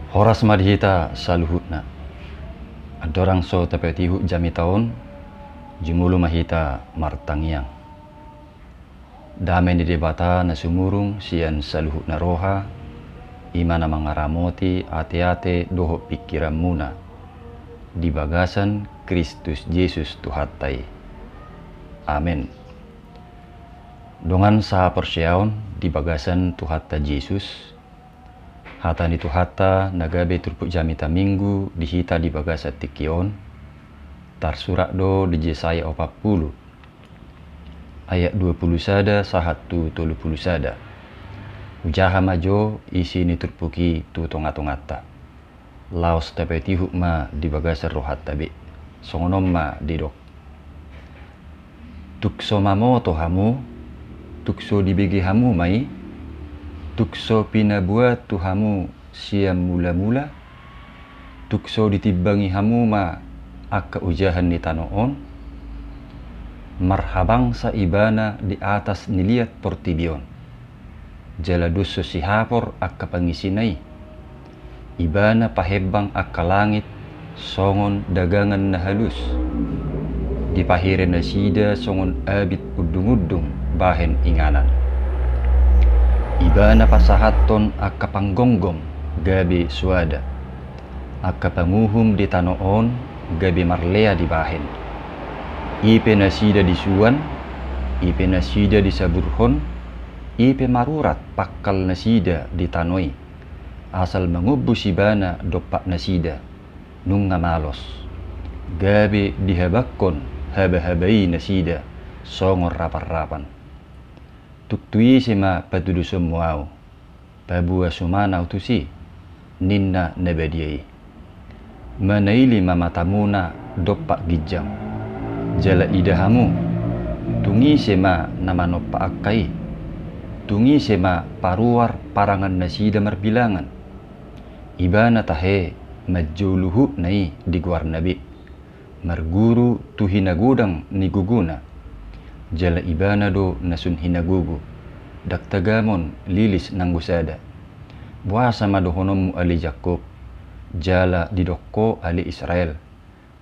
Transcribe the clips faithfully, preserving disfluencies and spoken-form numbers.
Horas ma di hita saluhutna. Andorang so tapatihuk jamita on, jumolo ma hita martangiang. Dame ni Debata na sumurung sian saluhutna roha, i ma na mangaramoti ateate dohot pingkiranmuna di bagasan Kristus Jesus Tuhanta i. Amen. Dongan sahaporseaon di bagasan Tuhanta Jesus, hata ni Tuhanta na gabe turpuk jamita Minggu di hita di bagasan tingki on, tarsurat do di Jesaya opat pulu, ayat dua pulu sada sahat tu tolu pulu sada. Hujaha ma jo isi ni turpuk i tu tongatonganta. Laos tapatihuk ma di bagasan rohanta be. Songon on ma didok. Tung so mamoto hamu, tung so dibege hamu ma i, tung so pinaboa tu hamu sian mulamula, tung so ditimbangi hamu ma angka ojahan ni tano on, marhabangsa ibana di atas ni liat portibi on. Jala dos so sihapor angka pangisina i. Ibana pahembang angka langit songon dagangan na halus. Dipahire nasida songon abit undungundung bahen inganan. Ibana pasahathon angka panggonggom gabe soada. Angka panguhum di tano on gabe marlea dibahen. I pe nasida disuan, i pe nasida disaburhon, i pe marurat pangkal nasida di tano i. Asal mangombus ibana dompak nasida, nunga malos. Gabe dihabangkon habahaba i nasida songon rapanrapan. Tung tu ise ma patudusonmu ahu? Paboa suman ahu tusi, ninna na badia i. Manaili ma matamuna dompak ginjang. Jala ida hamu, tung ise ma na manompa angka i? Tung ise ma paruar parangan nasida marbilangan? Ibana tahe manjou luhutna i di goarna be. Marguru tu hinagodang ni gogona. Jala ibana do na sun hinagogo. Ndang tagamon lilis nanggo sada. Boasa ma dohononmu ale Jakkob, jala didok ho ale Israel.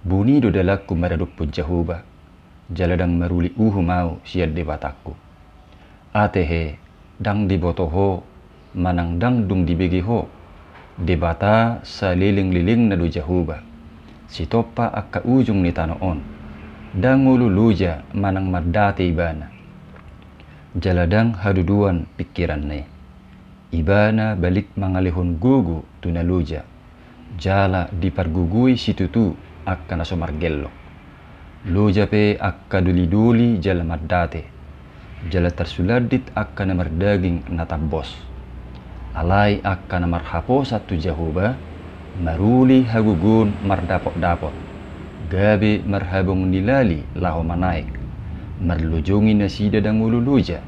Buni do dalanku maradophon Jahowa. Jala ndang maruli uhum ahu sian Debatangku. Atehe, ndang diboto ho, manang ndang dung dibege ho. Debata salelenglelengna do Jahowa. Sitompa angka ujung ni tano on. Ndang olo loja manang mandate ibana. Jala ndang haduduan pingkiranna i. Ibana balik mangalehon gogo tu na loja. Jala dipargogoi situtu angka na so margellok. Loja pe angka dolidoli jala mandate. Jala tarsulandit angka na mardaging na tambos. Alai angka na marhaposan tu Jahowa, maruli hagogoon mardapotdapot. Gabe marhabong ni lali laho manaek. Marlojongi nasida ndang olo loja.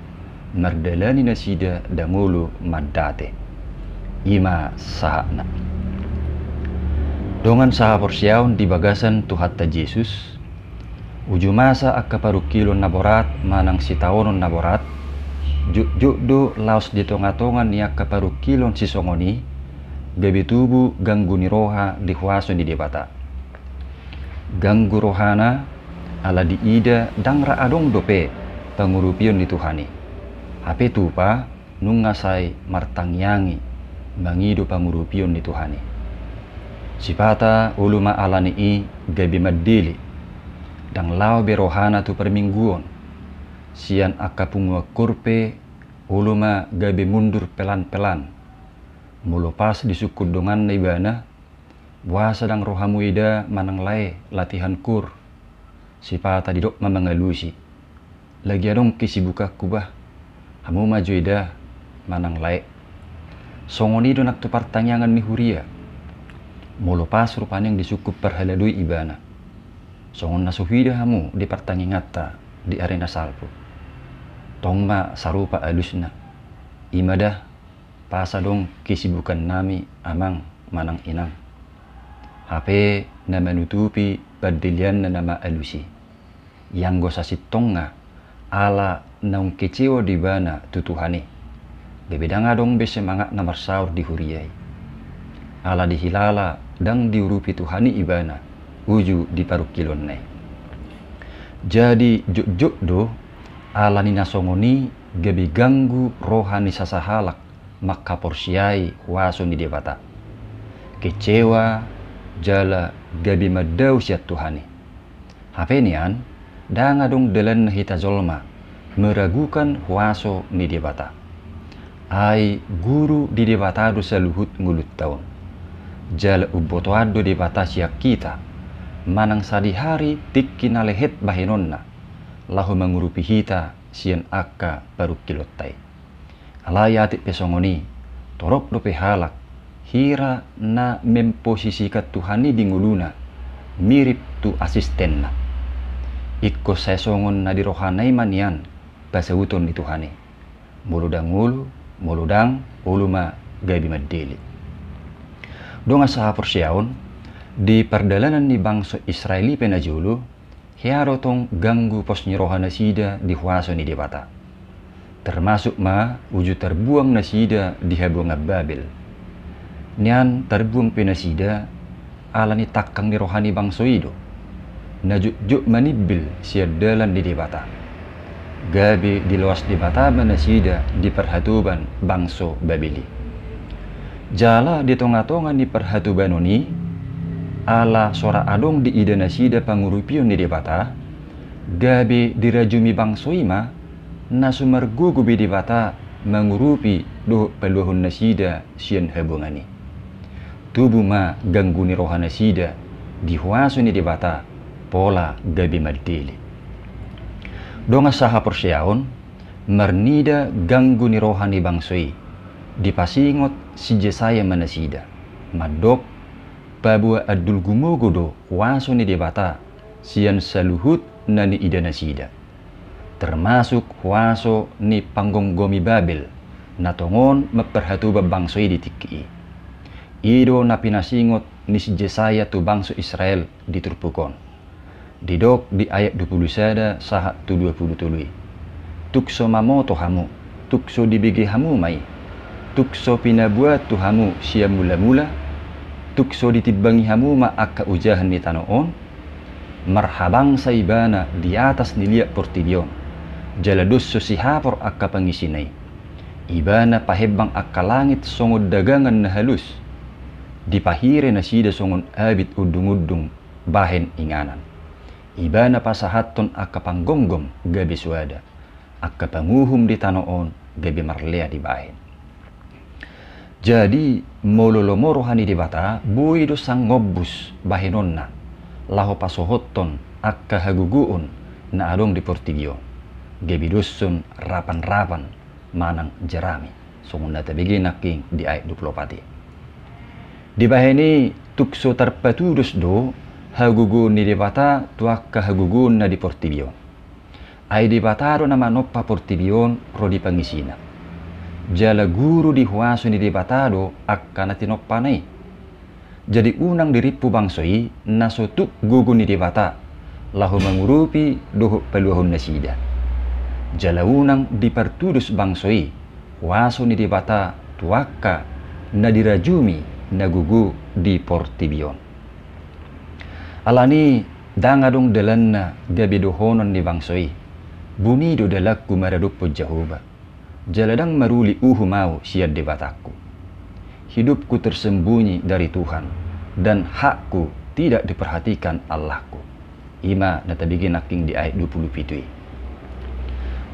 Mardalani nasida ndang olo mandate. I ma sahatna. Dongan sahaporseaon di bagasan Tuhanta Jesus, uju masa angka parungkilon na borat manang sitaonon na borat, jotjot do laos di tongatonga ni angka parungkilon sisongon i, gabe tubu ganggu ni roha di huaso ni Debata. Ganggu rohana, ala diida ndang ra adong dope pangurupion ni Tuhan i. Hape tupa, nunga sai martangiangi mangido pangurupion ni Tuhan i. Sipata olo ma ala ni i gabe mandele. Ndang laho be rohana tu parmingguon. Sian angka punguan koor pe olo ma gabe mundur pelan-pelan. Molo pas disungkun donganna ibana, boasa ndang ro hamu eda manang lae latihan koor? Sipata didok ma mangalusi. Lagi adong kesibukanku bah. Hamu ma jo eda manang lae. Songon i do nang tu partangiangan ni huria. Molo pas rupani ndang disungkun parhalado i ibana. Songon na so huida hamu di partangianganta di ari na salpu. Tong ma sarupa alusna. I ma da, pas adong kesibukannami amang manang inang. Hape na manutupi pandeleanna nama alus i. Ianggo sasintongna ala naung kecewa do ibana tu Tuhan i. Gabe ndang adong be semangatna marsaor di huria i. ala dihilala ndang diurupi Tuhan i ibana uju di parungkilonna i. Jadi jotjot do ala ni na songon i gabe ganggu roha ni sasahalak manghaporseai huaso ni Debata. Kecewa jala gabe mandao sian Tuhan i. Hape nian, ndang adong dalanna hita jolma meragukan huaso ni Debata. Ai guru di Debata do saluhut ngolunta on. Jala umbotoan do Debata sian hita, manang sadihari tingki na lehet bahenonna, laho mangurupi hita sian angka parungkilonta i. Alai atik pe songon i, torop dope halak hira na memposisikan Tuhan i di ngoluna, mirip tu asistenna. Ingkon sai songon na di rohana i ma nian pasauton ni Tuhan i. Molo ndang olo, molo ndang olo ma gabe mandele. Dongan sahaporseaon, di pardalanan ni bangso Israel i pe na jolo, hea do tong ganggu pos ni roha nasida di huaso ni Debata. Termasuk ma uju tarbuang nasida di habuangan Babel. Nian tarbuang pe nasida ala ni tangkang ni roha ni bangso i do, na jotjot manimbil sian dalan ni Debata. Gabe diloas Debata ma nasida di parhatoban bangso Babel i. Jala di tongatonga ni parhatobanon i, ala so ra adong diida nasida pangurupion ni Debata, gabe dirajumi bangso i ma na so margogo be Debata mangurupi dohot paluahon nasida sian habuangan i. Tubu ma ganggu ni roha nasida di huaso ni Debata, pola gabe mandele. Dongan sahaporseaon, marnida ganggu ni roha ni bangso i, dipasingot si Jesaya ma nasida, mandok, paboa andul gumogo do huaso ni Debata sian saluhut na niida nasida, termasuk huaso ni panggomgomi Babel, na tongon mamparhatoban bangso i di tingki i. I do na pinasingot ni si Jesaya tu bangso Israel di turpuk on. Didok di ayat dua pulu sada sahat tu dua pulu tolu i. Tung so mamoto hamu, tung so dibege hamu ma i. Tung so pinaboa tu hamu sian mulamula, tung so ditimbangi hamu ma angka ojahan ni tano on, marhabangsa ibana di atas ni liat portibi on, jala dos so sihapor angka pangisina i. Ibana pahembang angka langit songon dagangan na halus, dipahire nasida songon abit undungundung bahen inganan. Ibana pasahathon angka panggomgom gabe soada, angka panguhum di tano on gabe marlea dibahen. Jadi, molo lomo roha ni Debata, boi do sangombus bahenonna, laho pasohothon angka hagogoon na adong di portibi on, gabe doshon rapanrapan manang jerami, songon na tabege nangkin di ayat dua pulu opat i. Dibahen i, tung so tarpatudos do hagogoon ni Debata tu angka hagogoon na di portibi on. Ai Debata do na manompa portibi on ro di pangisina. Jala guru di huaso ni Debata do angka na tinompana i. Jadi unang dirimpu bangso i na so tuk gogo ni Debata, laho mangurupi dohot paluahon nasida. Jala unang dipartudos bangso i, huaso ni Debata tu angka na dirajumi na gogo di portibi on. Alani ndang adong dalanna gabe dohonon ni bangso i, buni do dalanku maradophon Jahowa. Jala ndang maruli uhum ahu sian Debatangku. Hidupku tersembunyi dari Tuhan, dan hakku tidak diperhatikan Allahku. I ma na tabege nangkin di ayat dua pulu pitu i.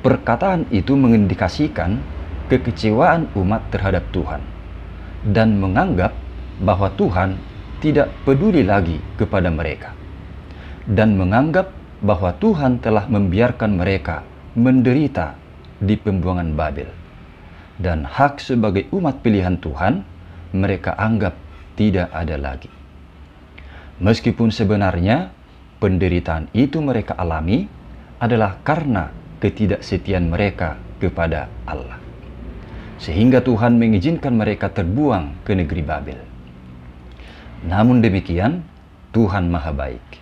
Perkataan itu mengindikasikan kekecewaan umat terhadap Tuhan dan menganggap bahwa Tuhan tidak peduli lagi kepada mereka, dan menganggap bahwa Tuhan telah membiarkan mereka menderita di pembuangan Babel, dan hak sebagai umat pilihan Tuhan mereka anggap tidak ada lagi. Meskipun sebenarnya penderitaan itu mereka alami adalah karena ketidaksetiaan mereka kepada Allah, sehingga Tuhan mengizinkan mereka terbuang ke negeri Babel. Namun demikian, Tuhan Maha Baik.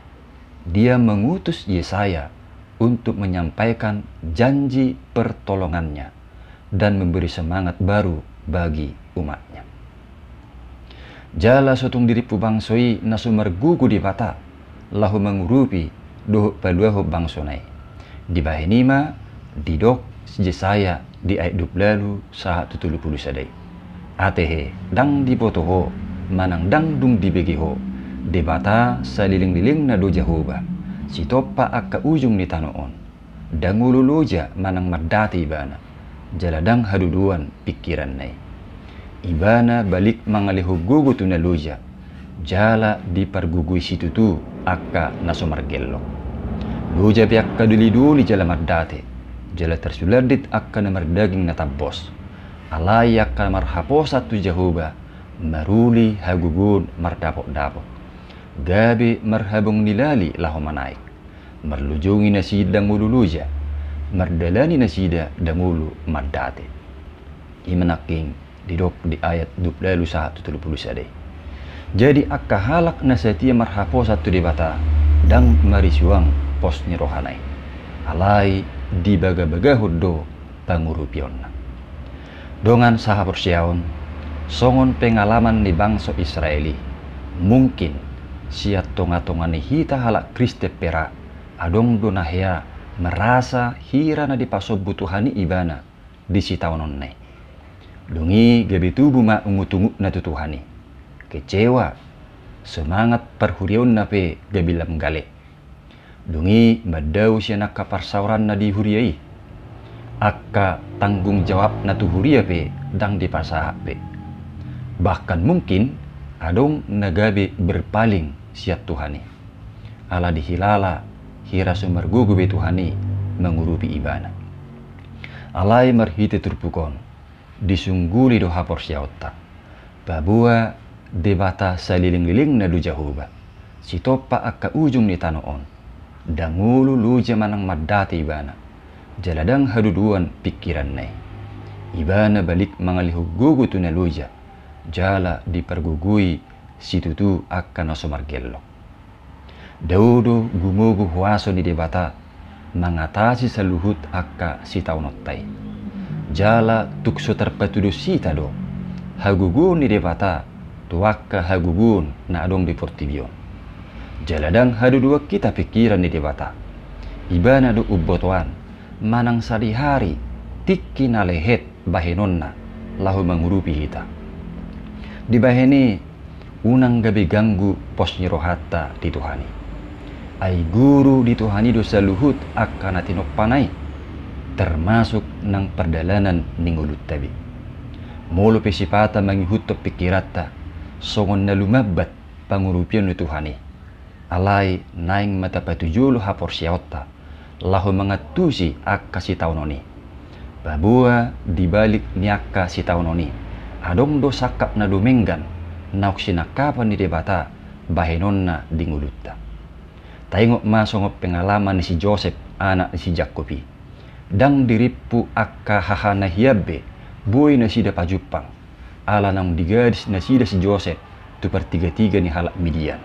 Dia mengutus Yesaya untuk menyampaikan janji pertolongan-Nya dan memberi semangat baru bagi umat-Nya. Jala so tung dirimpu bangso i na so margogo Debata laho mangurupi dohot paluahon bangsona i. Dibahen i ma didok si Jesaya di ayat dua pulu ualu sahat tu tolu pulu sada i. Atehe, ndang diboto ho, manang ndang dung dibege ho, Debata salelenglelengna do Jahowa, sitompa angka ujung ni tano on. Ndang olo loja manang mandate Ibana, jala ndang hadodoan pingkiranna i. Ibana balik mangalehon gogo tu na loja, jala dipargogoi situtu angka na so margellok. Loja pe angka dolidoli jala mandate, jala tarsulandit angka na mardaging na tambos. Alai angka na marhaposan tu Jahowa maruli hagogoon mardapotdapot. Gabe marhabong ni lali laho manaek. Marlujongi nasida ndang olo loja, mardalani nasida ndang olo mandate. I ma nangkin didok di ayat dua pulu ualu sahat tu tolu pulu sada i. Jadi angka halak na satia marhaposan tu Debata ndang marisuang pos ni rohana i. Alai dibagabagahon do pangurupionna. Dongan sahaporseaon, songon pengalaman ni bangso Israel i, mungkin sian tongatonga ni hita halak Kristen pe ra adong do na hea merasa hira na dipasombu Tuhan i ibana di sitaononna i. Dung i gabe tubu ma ungutungutna tu Tuhan i. Kecewa, semangat parhuriaonna pe gabe lam gale. Dung i mandao sian angka parsaoranna di huria i. Angka tanggung jawabna tu huria pe ndang dipasahat be. Bahkan mungkin adong na gabe berpaling sian Tuhan i. Ala dihilala hira so margogo be Tuhan i mangurupi ibana. Alai marhite turpuk on, disungguli do haporseaonta. Paboa Debata salelenglelengna do Jahowa, sitompa angka ujung ni tano on. Ndang olo loja manang mandate ibana, jala ndang hadodoan pingkiranna i. Ibana balik mangalehon gogo tu na loja, jala dipargogoi situtu angka na so margellok. Dao do gumogu huaso ni Debata mangatasi saluhut angka sitaononta i. Jala tung so tarpatudos hita do hagogoon ni Debata tu angka hagogoon na adong di portibi on. Jala ndang hadodoan hita pingkiran ni Debata. Ibana do umbotoan manang sadihari tingki na lehet bahenonna laho mangurupi hita. Dibahen i unang gabe ganggu pos ni rohanta di Tuhan i. Ai guru di Tuhan i do saluhut angka na tinompana i, termasuk nang pardalanan ni ngolunta be. Molo pe sipata mangihuthon pingkiranta songon na lumambat pangurupion ni Tuhan i. Alai naeng ma tapatujolo haporseaonta laho mangantusi angka sitaonon i. Paboa di balik ni angka sitaonon i adong do sangkap na dumenggan naung sinangkapan ni Debata bahenonna di ngolunta. Taingot ma songon pengalaman ni si Josep, anak ni si Jakkob i. Ndang dirimpu angka hahana hian be boi nasida pajumpang, ala naung digadis nasida si Josep tu partigatiga ni halak Midian.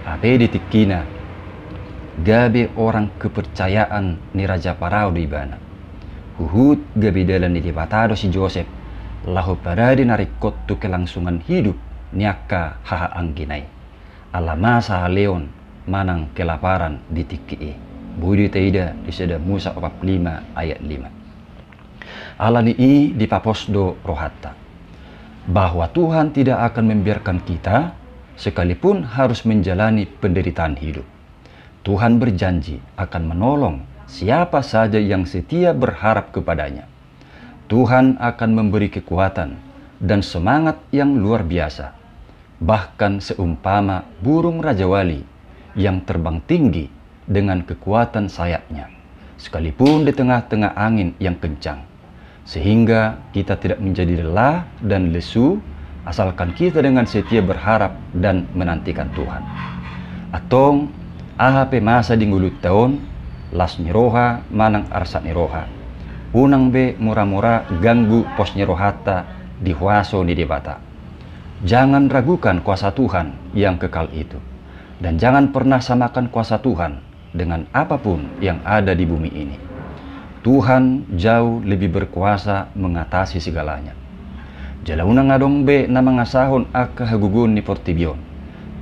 Hape di tingkina gabe orang kepercayaan ni Raja Parao do ibana. Huhut gabe dalan ni Debata do si Josep laho parade na ringkot tu kelangsungan hidup ni angka hahaanggina i. Ala masa haleon manang kelaparan di tingki i. Boi do taida di Sada Musa opat pulu lima ayat lima. Ala ni i dipapos do rohanta bahwa Tuhan tidak akan membiarkan kita sekalipun harus menjalani penderitaan hidup. Tuhan berjanji akan menolong siapa saja yang setia berharap kepada-Nya. Tuhan akan memberi kekuatan dan semangat yang luar biasa, bahkan seumpama burung rajawali yang terbang tinggi dengan kekuatan sayapnya, sekalipun di tengah-tengah angin yang kencang, sehingga kita tidak menjadi lelah dan lesu, asalkan kita dengan setia berharap dan menantikan Tuhan. Antong, aha pe masa di ngolunta on, las ni roha manang arsak ni roha, unang be mura-mura ganggu pos ni rohanta di huaso ni Debata. Jangan ragukan kuasa Tuhan yang kekal itu, dan jangan pernah samakan kuasa Tuhan dengan apa pun yang ada di bumi ini. Tuhan jauh lebih berkuasa mengatasi segalanya. Jala unang adong be na mangasahon angka hagogoon ni portibi on,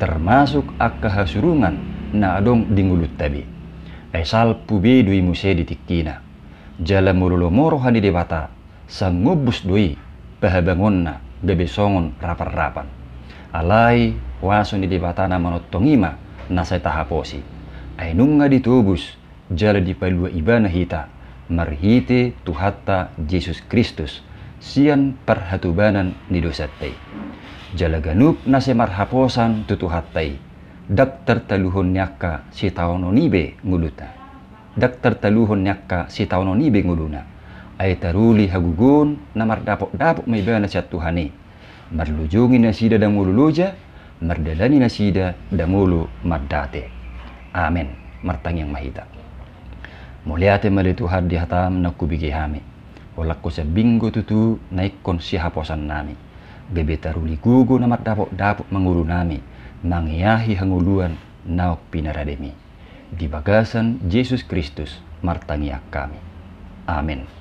termasuk angka hasurungan na adong di ngolunta be. Ai salpu be do i muse di tingkina. Jala molo lomo roha ni Debata, sangombus do i pahabangonna gabe songon rapan-rapan. Alai huaso ni Debata na manongtong i ma na sai tahaposi. Ai nunga ditobus jala dipalua Ibana hita marhite Tuhanta Jesus Kristus sian parhatobanan ni dosanta i. Jala ganup na sai marhaposan tu Tuhanta i, ndang tartaluhon ni angka sitaonon i be ngoluna. Ndang tartaluhon ni angka sitaonon i be ngoluna. Ai taruli hagogoon na mardapot-dapot ma ibana sian Tuhan i. Marlojongi nasida da molo loja, mardalani nasida da molo mandate. Amen. Martangiang ma hita. Mauliate ma ale Tuhan di hatam na hubege hami. Holan hosambing do tutu na ingkon sihaposan nami. Gabe taruli gogo na mardapot-dapot ma ngolu nami, mangeahi hangoluan naung pinarademi. Di bagasan Jesus Kristus martangiang hami. Amen.